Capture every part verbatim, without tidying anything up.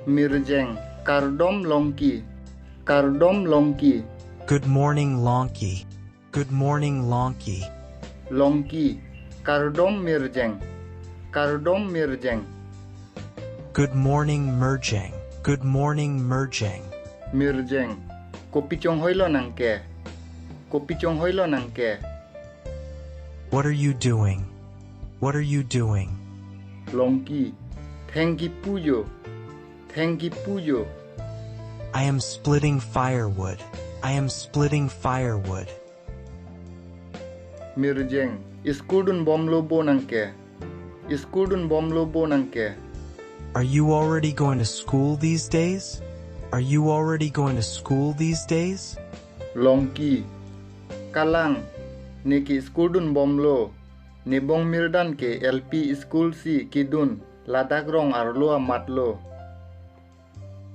Mirjeng, kardom Longki. Kardom Longki. Good morning, Longki. Good morning, Longki. Longki, kardom Mirjeng. Kardom Mirjeng. Good morning, Mirjeng. Good morning, Mirjeng. Mirjeng, kopi chonghoi lonang ke? Kopi chonghoi lonang ke? What are you doing? What are you doing? Longki, thengki pujo. Thengki pujo. I am splitting firewood. I am splitting firewood. Mirjeng, school dun bomlo bo nang ke? School dun bomlo bo nang ke? Are you already going to school these days? Are you already going to school these days? Longki, kalang, ne ke school dun bomlo. Ne bong mirdan ke L P school si kedun, ladak rong arlo amatlo.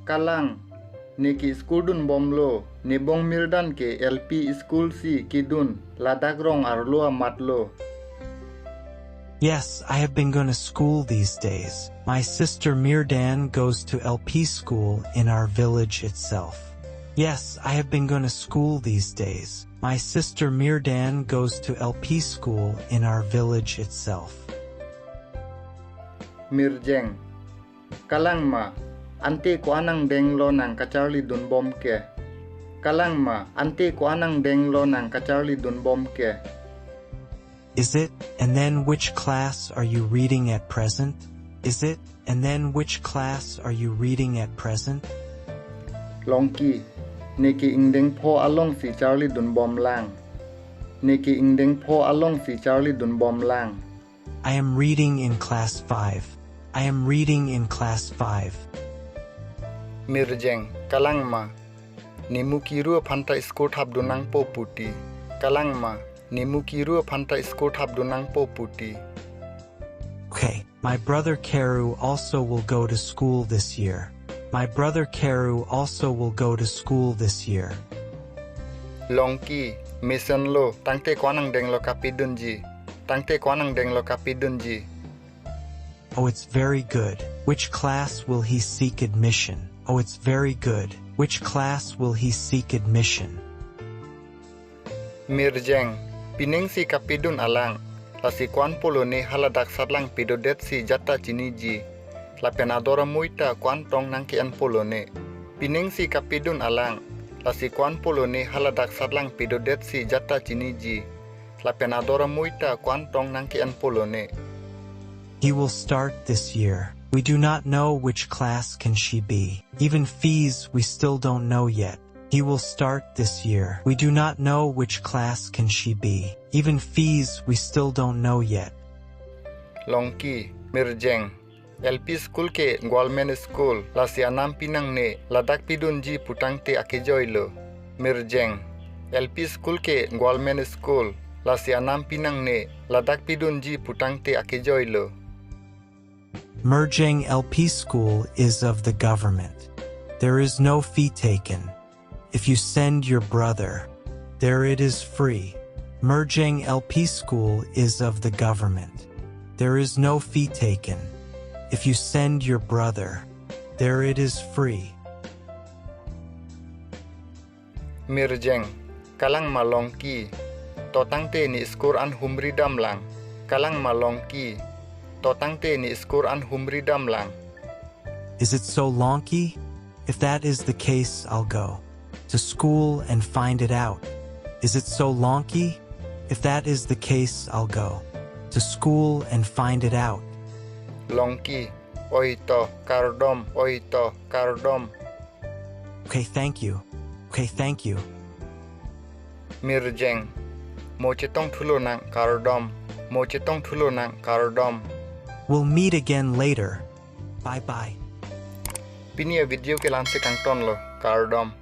Kalang, ne ke school dun bomlo. Ne bong mirdan ke L P school si kedun, ladak rong arlo amatlo. Yes, I have been going to school these days. My sister Mirdan goes to L P school in our village itself. Yes, I have been going to school these days. My sister Mirdan goes to L P school in our village itself. Mirjeng, kalang ma, ante ko-an angdeng lo nang kacharli dun bom ke? Kalang ma, ante ko-an angdeng lo nang kacharli dun bom ke? Is it, and then which class are you reading at present? Is it, and then which class are you reading at present? Longki, ne ke ingdeng pho along si charli dun bom lang. Ne ke ingdeng pho along si charli dun bom lang. I am reading in class five. I am reading in class five. Mirjeng, kalang ma, ne mukiru aphan ta school thap dun nangpo puti. Kalang ma, ne mukiru aphan ta school thap dun nangpo puti. Okay, my brother Karu also will go to school this year. My brother Karu also will go to school this year. Longki, mesenlo, tangte ko-an angdeng lo kapedunji. Tangte ko-an angdeng lo kapedunji. Oh, it's very good. Which class will he seek admission? Oh, it's very good. Which class will he seek admission? Mirjeng, pining si kapedun alang, lasi ko-an pulo ne haladak satlang pedodet si jat ta chiniji. Lapen ador amui ta ko-an tong nangke-en pulo ne. Pining si kapedun alang, lasi ko-an pulo ne haladak satlang pedodet si jat ta chiniji. Lapen ador amui ta ko-an tong nangke-en pulo ne. He will start this year. We do not know which class can she be. Even fees we still don't know yet. He will start this year. We do not know which class can she be. Even fees we still don't know yet. Longki, Mirjeng, L P school ke government school, lasi anam pinangne, ladak pedunji putangte akejoilo. Mirjeng, L P school ke government school, lasi anam pinangne, ladak pedunji putangte akejoilo. Mirjeng L P school is of the government. There is no fee taken. If you send your brother, there it is free. Mirjeng L P school is of the government. There is no fee taken. If you send your brother, there it is free. Mirjeng, kalang ma Longki, to tangte ne school an humri damlang. Kalang ma Longki, to tangte ne school an humri damlang. Is it so, Longki? If that is the case, I'll go to school and find it out. Is it so, Longki? If that is the case, I'll go to school and find it out. Longki, oi to, kardom, oi to, kardom. Okay, thank you. Okay, thank you. Mirjeng, mo chetong thulo nang, kardom. Mo chetong thulo nang, kardom. We'll meet again later. Bye bye. Pini avideo ke la-an si kangtonlo, kardom.